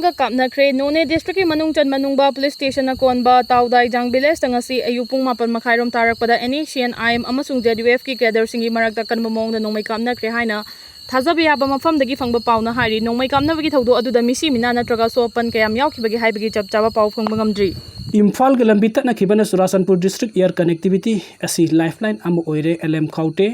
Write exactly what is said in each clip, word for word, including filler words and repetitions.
ꯒ ꯀꯥꯞꯅꯈ꯭ꯔꯦ꯫ ꯅꯣꯅꯦ ꯗꯤꯁꯇ꯭ꯔꯤꯛꯀꯤ ꯃꯅꯨꯡ ꯆꯟ ꯃꯅꯨꯡꯕ ꯄꯨꯂꯤꯁ ꯁ꯭ꯇꯦꯁꯟꯅ ꯀꯣꯟꯕ ꯇꯥꯎꯗꯥꯏꯖꯥꯡ ꯚꯤꯂꯦꯖꯇ ꯉꯁꯤ ꯑꯌꯨꯛ ꯄꯨꯡ ꯃꯥꯄꯟ ꯃꯈꯥꯏꯔꯣꯝ ꯇꯥꯔꯛꯄꯗ ꯑꯦꯟ ꯑꯦ ꯁꯤ ꯑꯦꯟ ꯑꯥꯏ ꯑꯦꯝ ꯑꯃꯁꯨꯡ ꯖꯦ ꯌꯨ ꯑꯦꯐꯀꯤ ꯀꯦꯗꯔꯁꯤꯡꯒꯤ ꯃꯔꯛꯇ ꯀꯟꯕ ꯃꯑꯣꯡꯗ ꯅꯣꯡꯃꯩ ꯀꯥꯞꯅꯈ꯭ꯔꯦ ꯍꯥꯏꯅ ꯊꯥꯖꯕ ꯌꯥꯕ ꯃꯐꯝꯗꯒꯤ ꯐꯪꯕ ꯄꯥꯎꯅ ꯍꯥꯏꯔꯤ꯫ ꯅꯣꯡꯃꯩ ꯀꯥꯞꯅꯕꯒꯤ ꯊꯧꯗꯣꯛ ꯑꯗꯨꯗ ꯃꯤꯁꯤ ꯃꯤꯅꯥ ꯅꯠꯇ꯭ꯔꯒ ꯑꯁꯣꯛ ꯑꯄꯟ ꯀꯌꯥꯝ ꯌꯥꯎꯈꯤꯕꯒꯦ ꯍꯥꯏꯕꯒꯤ ꯆꯞ ꯆꯥꯕ ꯄꯥꯎ ꯐꯪꯕ ꯉꯝꯗ꯭ꯔꯤ꯫ ꯏꯝꯐꯥꯜꯒ ꯂꯝꯕꯤ ꯇꯠꯅꯈꯤꯕꯅ ꯆꯨꯔꯥꯆꯥꯟꯄꯨꯔ ꯗꯤꯁꯇ꯭ꯔꯤꯛ ꯏꯌꯔ ꯀꯅꯦꯛꯇꯤꯚꯤꯇꯤ ꯑꯁꯤ ꯂꯥꯏꯐꯂꯥꯏꯟ ꯑꯃ ꯑꯣꯏꯔꯦ꯫ ꯑꯦꯜ ꯑꯦꯝ ꯈꯥꯎꯇꯦ꯫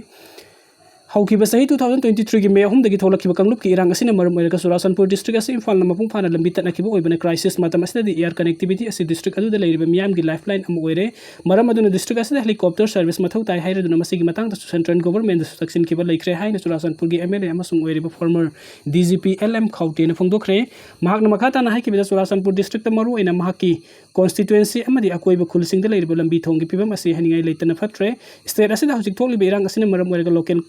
ꯍꯧꯈꯤꯕ ꯆꯍꯤ two thousand twenty threeꯒꯤ ꯃꯦ ꯑꯍꯨꯝꯗꯒꯤ ꯊꯣꯛꯂꯛꯈꯤꯕ ꯀꯥꯡꯂꯨꯞꯀꯤ ꯏꯔꯥꯡ ꯑꯁꯤꯅ ꯃꯔꯝ ꯑꯣꯏꯔꯒ ꯆꯨꯔꯥꯆꯥꯟꯄꯨꯔ ꯗꯤꯁꯇ꯭ꯔꯤꯛ ꯑꯁꯤ ꯏꯝꯐꯥꯜꯅ ꯃꯄꯨꯡ ꯐꯥꯅ ꯂꯝꯕꯤ ꯇꯠꯅꯈꯤꯕ ꯑꯣꯏꯕꯅ, ꯀ꯭ꯔꯥꯏꯁꯤꯁ ꯃꯇꯝ ꯑꯁꯤꯗꯗꯤ ꯏꯌꯔ ꯀꯅꯦꯛꯇꯤꯚꯤꯇꯤ ꯑꯁꯤ ꯗꯤꯁꯇ꯭ꯔꯤꯛ ꯑꯗꯨꯗ ꯂꯩꯔꯤꯕ ꯃꯤꯌꯥꯝꯒꯤ ꯂꯥꯏꯐꯂꯥꯏꯟ ꯑꯃ ꯑꯣꯏꯔꯦ꯫ ꯃꯔꯝ ꯑꯗꯨꯅ ꯗꯤꯁꯇ꯭ꯔꯤꯛ ꯑꯁꯤꯗ ꯍꯦꯂꯤꯀꯣꯞꯇꯔ ꯁꯔꯚꯤꯁ ꯃꯊꯧ ꯇꯥꯏ ꯍꯥꯏꯔꯗꯨꯅ ꯃꯁꯤꯒꯤ ꯃꯇꯥꯡꯗꯁꯨ ꯁꯦꯟꯇ꯭ꯔꯦꯜ ꯒꯣꯚꯔꯟꯃꯦꯟꯗꯁꯨ ꯇꯛꯁꯤꯟꯈꯤꯕ ꯂꯩꯈ꯭ꯔꯦ ꯍꯥꯏꯅ ꯆꯨꯔꯥꯆꯥꯟꯄꯨꯔꯒꯤ ꯑꯦꯝ ꯑꯦꯜ ꯑꯦ ꯑꯃꯁꯨꯡ ꯑꯣꯏꯔꯤꯕ former D G P L M ꯈꯥꯎꯇꯦꯅ ꯐꯣꯡꯗꯣꯛꯈ꯭ꯔꯦ꯫ ꯃꯍꯥꯛꯅ ꯃꯈꯥ ꯇꯥꯅ ꯍꯥꯏꯈꯤꯕꯗ, ꯆꯨꯔꯥꯆꯥꯟꯄꯨꯔ ꯗꯤꯁꯇ꯭ꯔꯤꯛꯇ ꯃꯔꯨꯑꯣꯏꯅ ꯃꯍꯥꯛꯀꯤ ꯀꯣꯟꯁꯇꯤꯇ꯭ꯋꯦꯟꯁꯤ ꯑꯃꯗꯤ ꯑꯀꯣꯏꯕ ꯈꯨꯜꯁꯤꯡꯗ ꯂꯩꯔꯤꯕ ꯂꯝꯕꯤ ꯊꯣꯡꯒꯤ ꯐꯤꯕꯝ ꯑꯁꯤ ꯍꯥꯏꯅꯤꯡꯉꯥꯏ ꯂꯩꯇꯅ ꯐꯠꯇ꯭ꯔꯦ꯫ ꯁ꯭ꯇꯦꯠ ꯑꯁꯤꯗ ꯍꯧꯖꯤꯛ ꯊꯣꯛꯂꯤꯕ ꯏꯔꯥꯡ ꯑꯁꯤꯅ ꯃꯔꯝ ꯑꯣꯏꯔꯒ ꯂꯣꯀꯦꯜ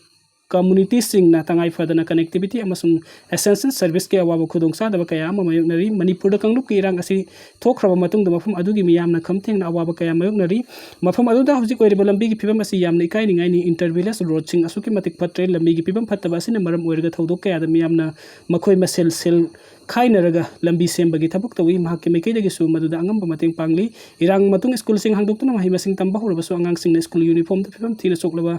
ꯀꯝꯃꯨꯅꯤꯇꯤꯁꯤꯡꯅ ꯇꯉꯥꯏ ꯐꯗꯅ ꯀꯅꯦꯛꯇꯤꯚꯤꯇꯤ ꯑꯃꯁꯨꯡ ꯑꯦꯁꯦꯟꯁꯤꯌꯦꯜ ꯁꯔꯚꯤꯁꯀꯤ ꯑꯋꯥꯕ ꯈꯨꯗꯣꯡꯆꯥꯗꯕ ꯀꯌꯥ ꯑꯃ ꯃꯥꯌꯣꯛꯅꯔꯤ꯫ ꯃꯅꯤꯄꯨꯔꯗ ꯀꯥꯡꯂꯨꯞꯀꯤ ꯏꯔꯥꯡ ꯑꯁꯤ ꯊꯣꯛꯈ꯭ꯔꯕ ꯃꯇꯨꯡꯗ ꯃꯐꯝ ꯑꯗꯨꯒꯤ ꯃꯤꯌꯥꯝꯅ ꯈꯝ ꯊꯦꯡꯅ ꯑꯋꯥꯕ ꯀꯌꯥ ꯃꯥꯌꯣꯛꯅꯔꯤ꯫ ꯃꯐꯝ ꯑꯗꯨꯗ ꯍꯧꯖꯤꯛ ꯑꯣꯏꯔꯤꯕ ꯂꯝꯕꯤꯒꯤ ꯐꯤꯕꯝ ꯑꯁꯤ ꯌꯥꯝꯅ ꯏꯀꯥꯏꯅꯤꯡꯉꯥꯏꯅꯤ꯫ ꯏꯟꯇꯔ ꯚꯤꯂꯦꯖ ꯔꯣꯗꯁꯤꯡ ꯑꯁꯨꯛꯀꯤ ꯃꯇꯤꯛ ꯐꯠꯇ꯭ꯔꯦ꯫ ꯂꯝꯕꯤꯒꯤ ꯐꯤꯕꯝ ꯐꯠꯇꯕ ꯑꯁꯤꯅ ꯃꯔꯝ ꯑꯣꯏꯔꯒ ꯊꯧꯗꯣꯛ ꯀꯌꯥꯗ ꯃꯤꯌꯥꯝꯅ ꯃꯈꯣꯏ ꯃꯁꯦꯜ ꯁꯦꯜ ꯈꯥꯏꯅꯔꯒ ꯂꯝꯕꯤ ꯁꯦꯝꯕꯒꯤ ꯊꯕꯛ ꯇꯧꯏ꯫ ꯃꯍꯥꯛꯀꯤ ꯃꯥꯏꯀꯩꯗꯒꯤꯁꯨ ꯃꯗꯨꯗ ꯑꯉꯝꯕ ꯃꯇꯦꯡ ꯄꯥꯡꯂꯤ꯫ ꯏꯔꯥꯡ ꯃꯇꯨꯡ ꯁ꯭ꯀꯨꯜꯁꯤꯡ ꯍꯥꯡꯗꯣꯛꯇꯨꯅ ꯃꯍꯩ ꯃꯁꯤꯡ ꯇꯝꯕ ꯍꯧꯔꯕꯁꯨ, ꯑꯉꯥꯡꯁꯤꯡꯅ ꯁ꯭ꯀꯨꯜ ꯌꯨꯅꯤꯐꯣꯔꯝꯗ ꯐꯤꯕꯝ ꯊꯤꯅ ꯆꯣꯛꯂꯕ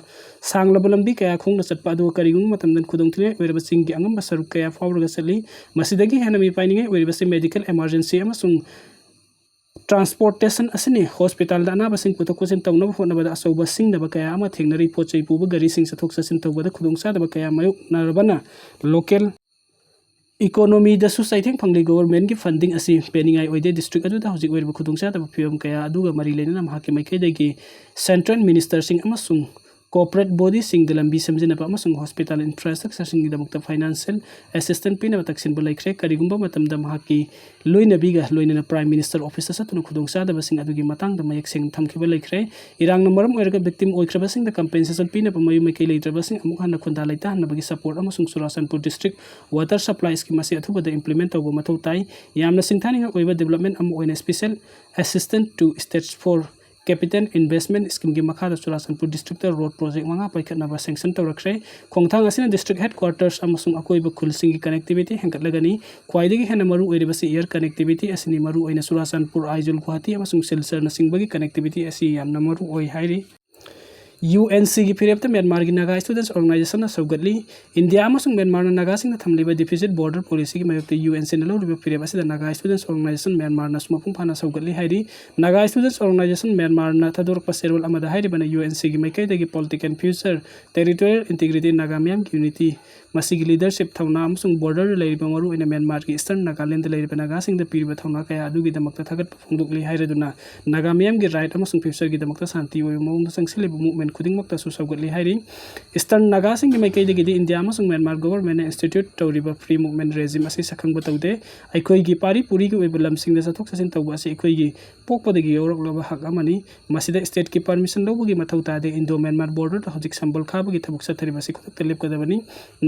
ꯁꯥꯡꯂꯕ ꯂꯝꯕꯤ ꯀꯌꯥ ꯈꯣꯡꯅ ꯆꯠꯄ ꯑꯗꯨ ꯀꯔꯤꯒꯨꯝꯕ ꯃꯇꯝꯗ ꯈꯨꯗꯣꯡꯊꯤꯅꯤꯡꯉꯥꯏ ꯑꯣꯏꯔꯕ ꯆꯤꯡꯒꯤ ꯑꯉꯝꯕ ꯁꯔꯨꯛ ꯀꯌꯥ ꯐꯥꯎꯔꯒ ꯆꯠꯂꯤ꯫ ꯃꯁꯤꯗꯒꯤ ꯍꯦꯟꯅ ꯃꯤꯄꯥꯏꯅꯤꯡꯉꯥꯏ ꯑꯣꯏꯔꯤꯕꯁꯤ ꯃꯦꯗꯤꯀꯦꯜ ꯏꯃꯥꯔꯖꯦꯟꯁꯤ ꯑꯃꯁꯨꯡ ꯇ꯭ꯔꯥꯟꯁꯄꯣꯔꯇꯦꯁꯟ ꯑꯁꯤꯅꯤ꯫ ꯍꯣꯁꯄꯤꯇꯥꯜꯗ ꯑꯅꯥꯕꯁꯤꯡ ꯄꯨꯊꯣꯛ ꯄꯨꯁꯤꯟ ꯇꯧꯅꯕ ꯍꯣꯠꯅꯕꯗ ꯑꯆꯧꯕ ꯁꯤꯡꯅꯕ ꯀꯌꯥ ꯑꯃ ꯊꯦꯡꯅꯔꯤ꯫ ꯄꯣꯠ ꯆꯩ ꯄꯨꯕ ꯒꯥꯔꯤꯁꯤꯡ ꯆꯠꯊꯣꯛ ꯆꯠꯁꯤꯟ ꯇꯧꯕꯗ ꯈꯨꯗꯣꯡꯆꯥꯗꯕ ꯀꯌꯥ ꯃꯥꯌꯣꯛꯅꯔꯕꯅ ꯂꯣꯀꯦꯜ ꯏꯀꯣꯅꯣꯃꯤꯗꯁꯨ ꯆꯩꯊꯦꯡ ꯐꯪꯂꯤ꯫ ꯒꯣꯚꯔꯟꯃꯦꯟꯠꯀꯤ ꯐꯟꯗꯤꯡ ꯑꯁꯤ ꯄꯦꯟꯅꯤꯡꯉꯥꯏ ꯑꯣꯏꯗꯦ꯫ ꯗꯤꯁꯇ꯭ꯔꯤꯛ ꯑꯗꯨꯗ ꯍꯧꯖꯤꯛ ꯑꯣꯏꯔꯤꯕ ꯈꯨꯗꯣꯡꯆꯥꯗꯕ ꯐꯤꯕꯝ ꯀꯌꯥ ꯑꯗꯨꯒ ꯃꯔꯤ ꯂꯩꯅꯅ ꯃꯍꯥꯛꯀꯤ ꯃꯥꯏꯀꯩꯗꯒꯤ ꯁꯦꯟꯇ꯭ꯔꯦꯜ ꯃꯤꯅꯤꯁꯇꯔꯁꯤꯡ ꯑꯃꯁꯨꯡ ꯀꯣꯔꯄꯣꯔꯦꯠ ꯕꯣꯗꯤꯁꯤꯡꯗ ꯂꯝꯕꯤ ꯁꯦꯝꯖꯤꯟꯅꯕ ꯑꯃꯁꯨꯡ ꯍꯣꯁꯄꯤꯇꯥꯜ ꯏꯟꯐ꯭ꯔꯥꯁ꯭ꯇ꯭ꯔꯛꯆꯔꯁꯤꯡꯒꯤꯗꯃꯛꯇ ꯐꯥꯏꯅꯥꯟꯁꯤꯌꯦꯜ ꯑꯦꯁꯤꯁꯇꯦꯟꯁ ꯄꯤꯅꯕ ꯇꯛꯁꯤꯟꯕ ꯂꯩꯈ꯭ꯔꯦ꯫ ꯀꯔꯤꯒꯨꯝꯕ ꯃꯇꯝꯗ ꯃꯍꯥꯛꯀꯤ ꯂꯣꯏꯅꯕꯤꯒ ꯂꯣꯏꯅꯅ ꯄ꯭ꯔꯥꯏꯝ ꯃꯤꯅꯤꯁꯇꯔ ꯑꯣꯐꯤꯁꯇ ꯆꯠꯇꯨꯅ ꯈꯨꯗꯣꯡꯆꯥꯗꯕꯁꯤꯡ ꯑꯗꯨꯒꯤ ꯃꯇꯥꯡꯗ ꯃꯌꯦꯛ ꯁꯦꯡꯅ ꯊꯝꯈꯤꯕ ꯂꯩꯈ꯭ꯔꯦ꯫ ꯏꯔꯥꯡꯅ ꯃꯔꯝ ꯑꯣꯏꯔꯒ ꯚꯤꯛꯇꯤꯝ ꯑꯣꯏꯈ꯭ꯔꯕꯁꯤꯡꯗ ꯀꯝꯄꯦꯟꯁꯦꯁꯟ ꯄꯤꯅꯕ ꯃꯌꯨꯝ ꯃꯥꯏꯀꯩ ꯂꯩꯇ꯭ꯔꯕꯁꯤꯡ ꯑꯃꯨꯛ ꯍꯟꯅ ꯈꯨꯟꯗꯥ ꯂꯩꯇꯥꯍꯟꯅꯕꯒꯤ ꯁꯄꯣꯔꯠ ꯑꯃꯁꯨꯡ Churachandpur district water supply scheme ꯑꯁꯤ ꯑꯊꯨꯕꯗ ꯏꯝꯄ꯭ꯂꯤꯃꯦꯟꯠ ꯇꯧꯕ ꯃꯊꯧ ꯇꯥꯏ꯫ ꯌꯥꯝꯅ ꯁꯤꯡꯊꯥꯅꯤꯡꯉꯥꯏ ꯑꯣꯏꯕ ꯗꯤꯕ꯭ꯂꯞꯃꯦꯟꯠ ꯑꯃ ꯑꯣꯏꯅ special assistance two states four Capital Investment Scheme ꯒꯤ ꯃꯈꯥꯗ ꯆꯨꯔꯥꯆꯥꯟꯄꯨꯔ district ꯇ road project ꯃꯉꯥ ꯄꯥꯏꯈꯠꯅꯕ sanction ꯇꯧꯔꯛꯈ꯭ꯔꯦ꯫ ꯈꯣꯡꯊꯥꯡ ꯑꯁꯤꯅ district headquarters ꯑꯃꯁꯨꯡ ꯑꯀꯣꯏꯕ ꯈꯨꯜꯁꯤꯡꯒꯤ connectivity ꯍꯦꯟꯒꯠꯂꯒꯅꯤ꯫ ꯈ꯭ꯋꯥꯏꯗꯒꯤ ꯍꯦꯟꯅ ꯃꯔꯨ ꯑꯣꯏꯔꯤꯕꯁꯤ air connectivity ꯑꯁꯤꯅꯤ꯫ ꯃꯔꯨ ꯑꯣꯏꯅ ꯆꯨꯔꯥꯆꯥꯟꯄꯨꯔ, ꯑꯥꯏꯖꯣꯜ, ꯒꯨꯋꯥꯍꯥꯇꯤ ꯑꯃꯁꯨꯡ ꯁꯤꯜꯆꯔꯅꯆꯤꯡꯕꯒꯤ connectivity ꯑꯁꯤ ꯌꯥꯝꯅ ꯃꯔꯨ ꯑꯣꯏ ꯍꯥꯏꯔꯤ꯫ ꯌꯨ ꯑꯦꯟ ꯁꯤꯒꯤ ꯐꯤꯔꯦꯞꯇ ꯃ꯭ꯌꯥꯟꯃꯥꯔꯒꯤ Naga Students Organization ꯅ ꯁꯧꯒꯠꯂꯤ꯫ ꯏꯟꯗꯤꯌꯥ ꯑꯃꯁꯨꯡ ꯃ꯭ꯌꯥꯟꯃꯥꯔꯅ ꯅꯥꯒꯥꯁꯤꯡꯗ ꯊꯝꯂꯤꯕ deficit border policy ꯒꯤ ꯃꯥꯌꯣꯛꯇ ꯌꯨ ꯑꯦꯟ ꯁꯤꯅ ꯂꯧꯔꯤꯕ ꯐꯤꯔꯦꯞ ꯑꯁꯤꯗ Naga Students Organization ꯃ꯭ꯌꯥꯟꯃꯥꯔꯅꯁꯨ ꯃꯄꯨꯡ ꯐꯥꯅ ꯁꯧꯒꯠꯂꯤ ꯍꯥꯏꯔꯤ꯫ Naga Students Organization ꯃ꯭ꯌꯥꯟꯃꯥꯔꯅ ꯊꯥꯗꯣꯔꯛꯄ ꯆꯦꯔꯣꯜ ꯑꯃꯗ ꯍꯥꯏꯔꯤꯕꯅ ꯌꯨ ꯑꯦꯟ ꯁꯤꯒꯤ ꯃꯥꯏꯀꯩꯗꯒꯤ political future, territorial integrity, Naga ꯃꯤꯌꯥꯝꯒꯤ unity, ꯃꯁꯤꯒꯤ leadership ꯊꯧꯅꯥ ꯑꯃꯁꯨꯡ border ꯗ ꯂꯩꯔꯤꯕ ꯃꯔꯨꯑꯣꯏꯅ ꯃ꯭ꯌꯥꯟꯃꯥꯔꯒꯤ Eastern Nagaland ꯗ ꯂꯩꯔꯤꯕ ꯅꯥꯒꯥꯁꯤꯡꯗ ꯄꯤꯔꯤꯕ ꯊꯧꯅꯥ ꯀꯌꯥ ꯑꯗꯨꯒꯤꯗꯃꯛꯇ ꯊꯥꯒꯠꯄ ꯐꯣꯡꯗꯣꯛꯂꯤ ꯍꯥꯏꯔꯗꯨꯅ, ꯅꯥꯒꯥ ꯃꯤꯌꯥꯝꯒꯤ right ꯑꯃꯁꯨꯡ future ꯒꯤꯗꯃꯛꯇ ꯁꯥꯟꯇꯤ ꯑꯣꯏꯕ ꯃꯑꯣꯡꯗ ꯆꯪꯁꯤꯜꯂꯤꯕ movement ꯈꯨꯗꯤꯡꯃꯛꯇꯁꯨ ꯁꯧꯒꯠꯂꯤ ꯍꯥꯏꯔꯤ꯫ Eastern ꯅꯥꯒꯥꯁꯤꯡꯒꯤ ꯃꯥꯏꯀꯩꯗꯒꯤꯗꯤ ꯏꯟꯗꯤꯌꯥ ꯑꯃꯁꯨꯡ ꯃ꯭ꯌꯥꯟꯃꯥꯔ government ꯅ institute ꯇꯧꯔꯤꯕ free movement regime ꯑꯁꯤ ꯁꯛꯈꯪꯕ ꯇꯧꯗꯦ꯫ ꯑꯩꯈꯣꯏꯒꯤ ꯄꯥꯔꯤ ꯄꯨꯔꯤꯒꯤ ꯑꯣꯏꯕ ꯂꯝꯁꯤꯡꯗ ꯆꯠꯊꯣꯛ ꯆꯠꯁꯤꯟ ꯇꯧꯕ ꯑꯁꯤ ꯑꯩꯈꯣꯏꯒꯤ ꯄꯣꯛꯄꯗꯒꯤ ꯌꯥꯎꯔꯛꯂꯕ ꯍꯛ ꯑꯃꯅꯤ꯫ ꯃꯁꯤꯗ state ꯀꯤ permission ꯂꯧꯕꯒꯤ ꯃꯊꯧ ꯇꯥꯗꯦ꯫ Indo Myanmar border ꯗ ꯍꯧꯖꯤꯛ ꯁꯝꯕꯜ ꯈꯥꯕꯒꯤ ꯊꯕꯛ ꯆꯠꯊꯔꯤꯕ ꯑꯁꯤ ꯈꯨꯗꯛꯇ ꯂꯦꯞꯀꯗꯕꯅꯤ꯫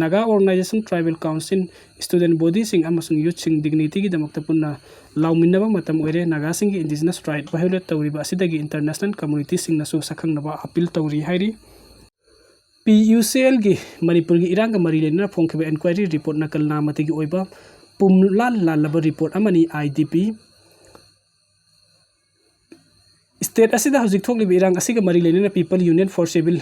Naga organization, tribal council, student body ꯁꯤꯡ ꯑꯃꯁꯨꯡ youth ꯁꯤꯡ dignity ꯒꯤꯗꯃꯛꯇ ꯄꯨꯟꯅ ꯂꯥꯎꯃꯤꯟꯅꯕ ꯃꯇꯝ ꯑꯣꯏꯔꯦ꯫ ꯅꯥꯒꯥꯁꯤꯡꯒꯤ indigenous right violate ꯇꯧꯔꯤꯕ ꯑꯁꯤꯗꯒꯤ international community ꯁꯤꯡꯅꯁꯨ ꯁꯛꯈꯪꯅꯕ appeal ꯇꯧꯔꯤ ꯍꯥꯏꯔꯤ꯫ ꯄꯤ ꯌꯨ ꯁꯤ ꯑꯦꯜ ꯒꯤ ꯃꯅꯤꯄꯨꯔꯒꯤ ꯏꯔꯥꯡꯒ ꯃꯔꯤ ꯂꯩꯅꯅ ꯐꯣꯡꯈꯤꯕ inquiry report ꯅꯀꯜ ꯅꯥꯝꯃꯇꯒꯤ ꯑꯣꯏꯕ ꯄꯨꯝꯂꯥꯜ ꯂꯥꯜꯂꯕ report ꯑꯃꯅꯤ꯫ I D P. State ꯑꯁꯤꯗ ꯍꯧꯖꯤꯛ ꯊꯣꯛꯂꯤꯕ ꯏꯔꯥꯡ ꯑꯁꯤꯒ ꯃꯔꯤ ꯂꯩꯅꯅ People Union for Civil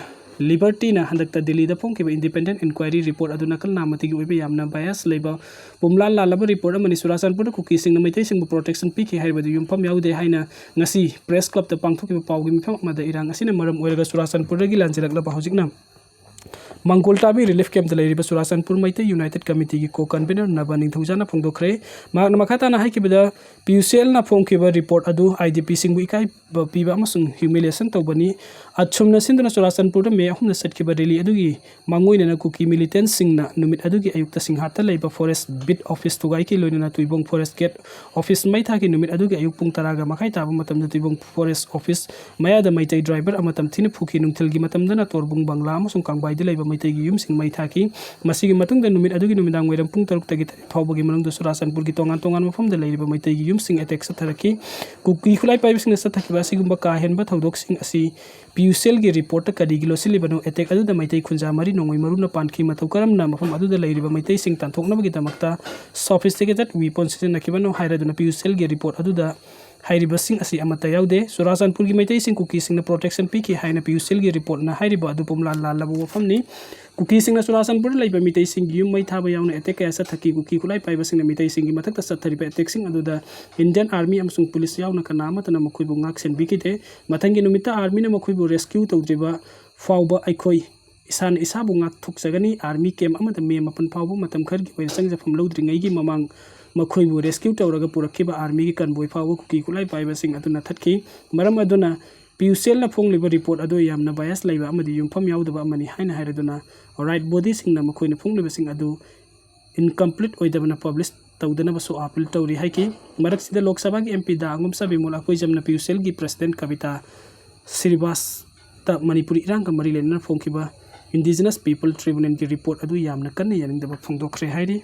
Liberty ꯅ ꯍꯟꯗꯛꯇ ꯗꯤꯜꯂꯤꯗ ꯐꯣꯡꯈꯤꯕ independent inquiry report ꯑꯗꯨ ꯅꯀꯜ ꯅꯥꯝꯃꯇꯒꯤ ꯑꯣꯏꯕ ꯌꯥꯝꯅ bias ꯂꯩꯕ ꯄꯨꯝꯂꯥꯜ ꯂꯥꯜꯂꯕ report ꯑꯃꯅꯤ꯫ ꯆꯨꯔꯥꯆꯥꯟꯄꯨꯔꯗ ꯀꯨꯀꯤꯁꯤꯡꯅ ꯃꯩꯇꯩꯁꯤꯡꯕꯨ protection ꯄꯤꯈꯤ ꯍꯥꯏꯔꯤꯕꯗꯨ ꯌꯨꯝꯐꯝ ꯌꯥꯎꯗꯦ ꯍꯥꯏꯅ ꯉꯁꯤ press club ꯇ ꯄꯥꯡꯊꯣꯛꯈꯤꯕ ꯄꯥꯎꯒꯤ ꯃꯤꯐꯝ ꯑꯃꯗ ꯏꯔꯥꯡ ꯑꯁꯤꯅ ꯃꯔꯝ ꯑꯣꯏꯔꯒ ꯆꯨꯔꯥꯆꯥꯟꯄꯨꯔꯗꯒꯤ ꯂꯥꯟꯖꯦꯜꯂꯛꯂꯕ ꯍꯧꯖꯤꯛꯅ ꯃꯪꯒꯣꯜ ꯇꯥꯕꯤ relief camp ꯇ ꯂꯩꯔꯤꯕ ꯆꯨꯔꯥꯆꯥꯟꯄꯨꯔ ꯃꯩꯇꯩ United Committee ꯒꯤ co-convener ꯅꯕ ꯅꯤꯡꯊꯧꯖꯥꯅ ꯐꯣꯡꯗꯣꯛꯈ꯭ꯔꯦ꯫ ꯃꯍꯥꯛꯅ ꯃꯈꯥ ꯇꯥꯅ ꯍꯥꯏꯈꯤꯕꯗ, ꯄꯤ ꯌꯨ ꯁꯤ ꯑꯦꯜ ꯅ ꯐꯣꯡꯈꯤꯕ report ꯑꯗꯨ ꯑꯥꯏ ꯗꯤ ꯄꯤ ꯁꯤꯡꯕꯨ ꯏꯀꯥꯏꯕ ꯄꯤꯕ ꯑꯃꯁꯨꯡ humiliation ꯇꯧꯕꯅꯤ꯫ ꯑꯁꯨꯝꯅ ꯁꯤꯟꯗꯨꯅ ꯆꯨꯔꯥꯆꯥꯟꯄꯨꯔꯗ ꯃꯦ ꯑꯍꯨꯝꯗ ꯆꯠꯈꯤꯕ rally ꯑꯗꯨꯒꯤ ꯃꯥꯡꯑꯣꯏꯅꯅ ꯀꯨꯀꯤ militant ꯁꯤꯡꯅ ꯅꯨꯃꯤꯠ ꯑꯗꯨꯒꯤ ꯑꯌꯨꯛꯇ ꯁꯤꯡꯍꯥꯠꯇ ꯂꯩꯕ forest beat office ꯊꯨꯒꯥꯏꯈꯤ, ꯂꯣꯏꯅꯅ ꯇꯨꯏꯕꯣꯡ forest gate office ꯃꯩ ꯊꯥꯈꯤ꯫ ꯅꯨꯃꯤꯠ ꯑꯗꯨꯒꯤ ꯑꯌꯨꯛ ꯄꯨꯡ ꯇꯔꯥꯒ ꯃꯈꯥꯏ ꯇꯥꯕ ꯃꯇꯝꯗ ꯇꯨꯏꯕꯣꯡ forest office ꯃꯌꯥꯗ ꯃꯩꯇꯩ driver ꯑꯃ ꯇꯝꯊꯤꯅ ꯐꯨꯈꯤ꯫ ꯅꯨꯡꯊꯤꯜꯒꯤ ꯃꯇꯝꯗꯅ ꯇꯣꯔꯕꯨꯡ ꯕꯪꯂꯥ ꯑꯃꯁꯨꯡ ꯀꯥꯡꯕꯥꯏꯗ ꯂꯩꯕ ꯃꯩꯇꯩꯒꯤ ꯌꯨꯝꯁꯤꯡ ꯃꯩ ꯊꯥꯈꯤ꯫ ꯃꯁꯤꯒꯤ ꯃꯇꯨꯡꯗ ꯅꯨꯃꯤꯠ ꯑꯗꯨꯒꯤ ꯅꯨꯃꯤꯗꯥꯡ ꯋꯥꯏꯔꯝ ꯄꯨꯡ ꯇꯔꯨꯛꯇꯒꯤ ꯇꯔꯦꯠ ꯐꯥꯎꯕꯒꯤ ꯃꯅꯨꯡꯗ ꯆꯨꯔꯥꯆꯥꯟꯄꯨꯔꯒꯤ ꯇꯣꯉꯥꯟ ꯇꯣꯉꯥꯟꯕ ꯃꯐꯝꯗ ꯂꯩꯔꯤꯕ ꯃꯩꯇꯩꯒꯤ ꯌꯨꯝꯁꯤꯡ ꯑꯦꯇꯦꯛ ꯆꯠꯊꯔꯛꯈꯤ꯫ ꯀꯨꯀꯤ ꯈꯨꯠꯂꯥꯏ ꯄꯥꯏꯕꯁꯤꯡꯅ ꯆꯠꯊꯈꯤꯕ ꯑꯁꯤꯒꯨꯝꯕ ꯀꯥ ꯍꯦꯟꯕ ꯊꯧꯗꯣꯛꯁꯤꯡ ꯑꯁꯤ ꯄꯤ ꯌꯨ ꯁꯤ ꯑꯦꯜꯒꯤ ꯔꯤꯄꯣꯔꯠꯇ ꯀꯔꯤꯒꯤ ꯂꯣꯠꯁꯤꯜꯂꯤꯕꯅꯣ? ꯑꯦꯇꯦꯛ ꯑꯗꯨꯗ ꯃꯩꯇꯩ ꯈꯨꯟꯖꯥ ꯃꯔꯤ ꯅꯣꯡꯃꯩ ꯃꯔꯨꯅ ꯄꯥꯟꯈꯤ꯫ ꯃꯇꯧ ꯀꯔꯝꯅ ꯃꯐꯝ ꯑꯗꯨꯗ ꯂꯩꯔꯤꯕ ꯃꯩꯇꯩꯁꯤꯡ ꯇꯥꯟꯊꯣꯛꯅꯕꯒꯤꯗꯃꯛꯇ ꯁꯣꯐꯤꯁꯇꯤꯀꯦꯇꯦꯠ ꯋꯤꯄꯟ ꯁꯤꯖꯤꯟꯅꯈꯤꯕꯅꯣ ꯍꯥꯏꯔꯗꯨꯅ ꯄꯤ ꯌꯨ ꯁꯤ ꯑꯦꯜꯒꯤ ꯔꯤꯄꯣꯔꯠ ꯑꯗꯨꯗ ꯍꯥꯏꯔꯤꯕꯁꯤꯡ ꯑꯁꯤ ꯑꯃꯠꯇ ꯌꯥꯎꯗꯦ꯫ ꯆꯨꯔꯥꯆꯥꯟꯄꯨꯔꯒꯤ ꯃꯩꯇꯩꯁꯤꯡ ꯀꯨꯀꯤꯁꯤꯡꯅ ꯄ꯭ꯔꯣꯇꯦꯛꯁꯟ ꯄꯤꯈꯤ ꯍꯥꯏꯅ ꯄꯤ ꯌꯨ ꯁꯤ ꯑꯦꯜꯒꯤ ꯔꯤꯄꯣꯔꯠꯅ ꯍꯥꯏꯔꯤꯕ ꯑꯗꯨ ꯄꯨꯝꯂꯥꯟ ꯂꯥꯜꯂꯕ ꯋꯥꯐꯝꯅꯤ꯫ ꯀꯨꯀꯤꯁꯤꯡꯅ ꯆꯨꯔꯥꯆꯥꯟꯄꯨꯔꯗ ꯂꯩꯕ ꯃꯤꯇꯩꯁꯤꯡꯒꯤ ꯌꯨꯝ ꯃꯩ ꯊꯥꯕ ꯌꯥꯎꯅ ꯑꯦꯇꯦꯛ ꯀꯌꯥ ꯆꯠꯊꯈꯤ꯫ ꯀꯨꯀꯤ ꯈꯨꯠꯂꯥꯏ ꯄꯥꯏꯕꯁꯤꯡꯅ ꯃꯤꯇꯩꯁꯤꯡꯒꯤ ꯃꯊꯛꯇ ꯆꯠꯊꯔꯤꯕ ꯑꯦꯇꯦꯛꯁꯤꯡ ꯑꯗꯨꯗ ꯏꯟꯗꯤꯌꯟ ꯑꯥꯔꯃꯤ ꯑꯃꯁꯨꯡ ꯄꯨꯂꯤꯁ ꯌꯥꯎꯅ ꯀꯅꯥ ꯑꯃꯠꯇꯅ ꯃꯈꯣꯏꯕꯨ ꯉꯥꯛ ꯁꯦꯟꯕꯤꯈꯤꯗꯦ꯫ ꯃꯊꯪꯒꯤ ꯅꯨꯃꯤꯠꯇ ꯑꯥꯔꯃꯤꯅ ꯃꯈꯣꯏꯕꯨ ꯔꯦꯁꯀ꯭ꯌꯨ ꯇꯧꯗ꯭ꯔꯤꯕ ꯐꯥꯎꯕ ꯑꯩꯈꯣꯏ ꯏꯁꯥꯅ ꯏꯁꯥꯕꯨ ꯉꯥꯛꯊꯣꯛꯆꯒꯅꯤ꯫ ꯑꯥꯔꯃꯤ ꯀꯦꯝꯞ ꯑꯃꯗ ꯃꯦ ꯃꯥꯄꯟ ꯐꯥꯎꯕ ꯃꯇꯝ ꯈꯔꯒꯤ ꯑꯣꯏꯅ ꯆꯪꯖꯐꯝ ꯂꯧꯗ꯭ꯔꯤꯉꯩꯒꯤ ꯃꯃꯥꯡ ꯃꯈꯣꯏꯕꯨ ꯔꯦꯁꯀ꯭ꯌꯨ ꯇꯧꯔꯒ ꯄꯨꯔꯛꯈꯤꯕ ꯑꯥꯔꯃꯤꯒꯤ ꯀꯟꯕꯣꯏ ꯐꯥꯎꯕ ꯀꯨꯀꯤ ꯈꯨꯠꯂꯥꯏ ꯄꯥꯏꯕꯁꯤꯡ ꯑꯗꯨꯅ ꯊꯠꯈꯤ꯫ ꯃꯔꯝ ꯑꯗꯨꯅ ꯄꯤ ꯌꯨ ꯁꯤ ꯑꯦꯜꯅ ꯐꯣꯡꯂꯤꯕ ꯔꯤꯄꯣꯔꯠ ꯑꯗꯨ ꯌꯥꯝꯅ ꯕꯥꯏꯁ ꯂꯩꯕ ꯑꯃꯗꯤ ꯌꯨꯝꯐꯝ ꯌꯥꯎꯗꯕ ꯑꯃꯅꯤ ꯍꯥꯏꯅ ꯍꯥꯏꯔꯗꯨꯅ ꯔꯥꯏꯠ ꯕꯣꯗꯤꯁꯤꯡꯅ ꯃꯈꯣꯏꯅ ꯐꯣꯡꯂꯤꯕꯁꯤꯡ ꯑꯗꯨ ꯏꯟꯀꯝꯄ꯭ꯂꯤꯠ ꯑꯣꯏꯗꯕꯅ ꯄꯕ꯭ꯂꯤꯁ ꯇꯧꯗꯅꯕꯁꯨ ꯑꯥꯄꯤꯜ ꯇꯧꯔꯤ ꯍꯥꯏꯈꯤ꯫ ꯃꯔꯛꯁꯤꯗ ꯂꯣꯛ ꯁꯚꯥꯒꯤ ꯑꯦꯝ ꯄꯤ ꯗꯥ ꯑꯉꯝꯆꯥꯕꯤ ꯃꯣꯂꯥꯈꯣꯏꯖꯝꯅ ꯄꯤ ꯌꯨ ꯁꯤ ꯑꯦꯜꯒꯤ ꯄ꯭ꯔꯁꯤꯗꯦꯟ ꯀꯕꯤꯇꯥ ꯁ꯭ꯔꯤꯕꯥꯁꯇ ꯃꯅꯤꯄꯨꯔꯤ ꯏꯔꯥꯡꯒ ꯃꯔꯤ ꯂꯩꯅꯅ ꯐꯣꯡꯈꯤꯕ ꯏꯟꯗꯤꯖꯤꯅꯁ ꯄꯤꯄꯜ ꯇ꯭ꯔꯤꯕꯨꯅꯦꯜꯒꯤ ꯔꯤꯄꯣꯔꯠ ꯑꯗꯨ ꯌꯥꯝꯅ ꯀꯟꯅ ꯌꯥꯅꯤꯡꯗꯕ ꯐꯣꯡꯗꯣꯛꯈ꯭ꯔꯦ ꯍꯥꯏꯔꯤ꯫